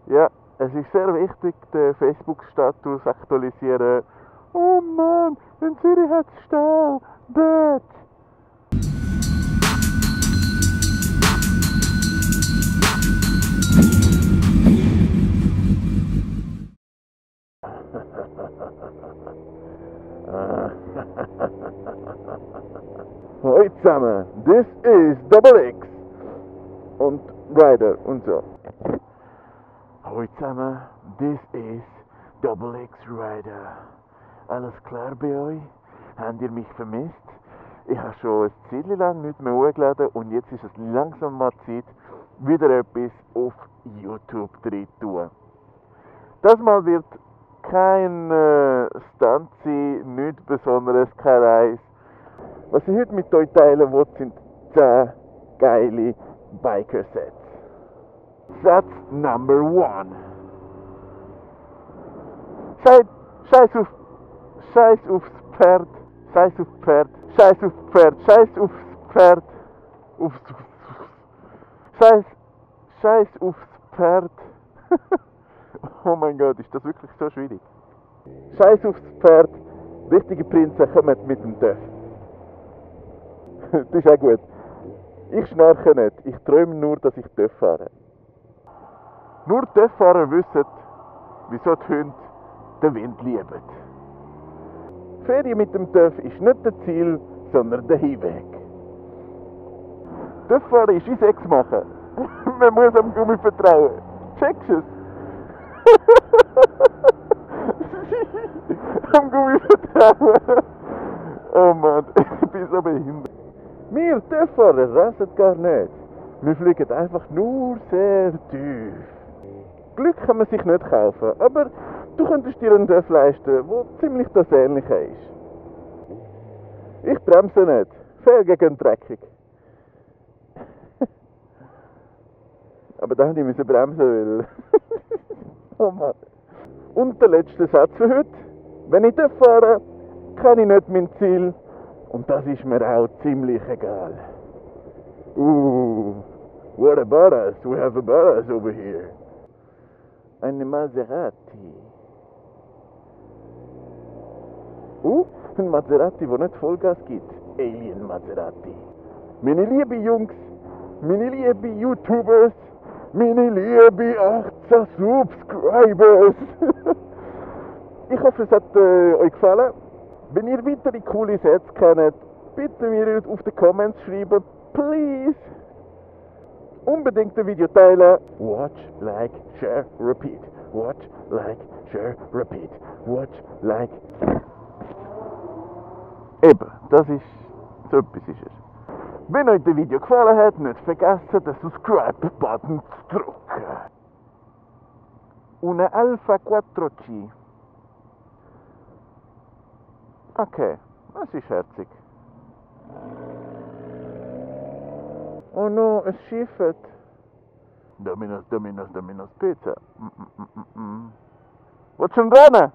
Ja, es ist sehr wichtig, den Facebook-Status aktualisieren. Oh Mann, in Zürich hat es Stau. Bett. Hallo zusammen, this is Double X und Ryder und so. Hallo zusammen, this is Double X Ryder. Alles klar bei euch? Habt ihr mich vermisst? Ich habe schon ein Zeit lang nicht mehr hochgeladen und jetzt ist es langsam mal Zeit, wieder etwas auf YouTube drin zu tun. Das Mal wird kein Stunt sein, nichts Besonderes, kein Reis. Was ich heute mit euch teilen will, sind 10 geile Biker-Sets. Satz Number 1. Scheiß aufs Pferd, Scheiß aufs Pferd, Scheiß aufs Pferd, Scheiß aufs Pferd, Scheiß aufs Pferd. Oh mein Gott, ist das wirklich so schwierig? Scheiß aufs Pferd, richtige Prinzen kommen mit dem Töff. Das ist auch gut. Ich schnarche nicht, ich träume nur, dass ich Töff fahre. Nur Töfffahrer wissen, wieso die Hunde den Wind lieben. Ferien mit dem Töff ist nicht das Ziel, sondern der Hinweg. Töfffahren ist wie Sex machen. Man muss am Gummi vertrauen. Checkst du es? Am Gummi vertrauen. Oh Mann, ich bin so behindert. Wir Töfffahrer rasen gar nicht. Wir fliegen einfach nur sehr tief. Glück kann man sich nicht kaufen, aber du könntest dir einen Töff leisten, der ziemlich das Ähnliche ist. Ich bremse nicht, fair gegen dreckig. Aber da musste ich bremsen, weil... Oh Mann. Und der letzte Satz für heute. Wenn ich Töff fahre, kann ich nicht mein Ziel. Und das ist mir auch ziemlich egal. What about us? We have about us over here. Eine Maserati. Ein Maserati, der nicht Vollgas gibt. Alien Maserati. Meine liebe Jungs, meine liebe YouTubers, meine liebe 18 Subscribers. Ich hoffe, es hat euch gefallen. Wenn ihr weitere coole Sets kennt, bitte mir auf die Comments schreiben, please. Unbedingt das Video teilen. Watch, like, share, repeat. Watch, like, share, repeat. Watch, like. Eben, das ist, so etwas ist es. Wenn euch das Video gefallen hat, nicht vergessen, den Subscribe-Button zu drücken. Una Alpha 4G. Okay, das ist herzig. Oh no, es schifft. Domino's Pizza. Willst du schon rennen?